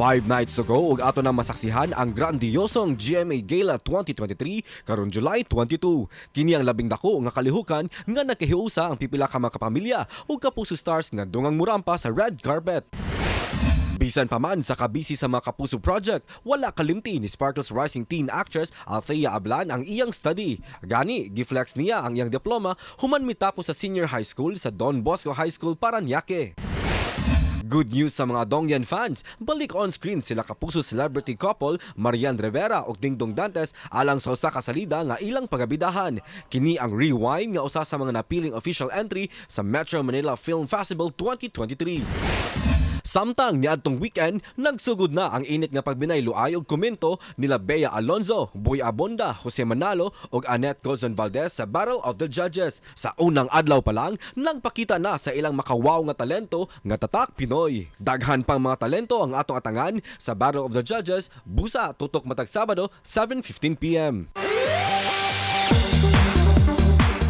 5 nights to go ug ato na masaksihan ang grandiyosong GMA Gala 2023 karon July 22. Kini ang labing dako nga kalihukan nga nakahiusa ang pipila ka mga kapamilya ug Kapuso stars nga dungang murampa sa red carpet. Bisan pa man sa kabisi sa mga Kapuso project, wala kalimti ni Sparkles Rising Teen actress Althea Ablan ang iyang study. Gani, giflex niya ang iyang diploma human mitapos sa senior high school sa Don Bosco High School, Paranaque. Good news sa mga Dongyan fans, balik on screen sila Kapuso celebrity couple Marian Rivera ug Dingdong Dantes alang sa usa ka salida nga ilang pagabidahan. Kini ang Rewind nga usa sa mga napiling official entry sa Metro Manila Film Festival 2023. Samtang niadtong weekend, nagsugod na ang init nga pagbinayloay og komento nila Bea Alonzo, Boy Abunda, Jose Manalo ug Annette Gozon Valdez sa Battle of the Judges. Sa unang adlaw pa lang, nagpakita na sa ilang makawaw nga talento nga tatak Pinoy. Daghan pang mga talento ang atong atangan sa Battle of the Judges busa tutok matag Sabado, 7:15 p.m.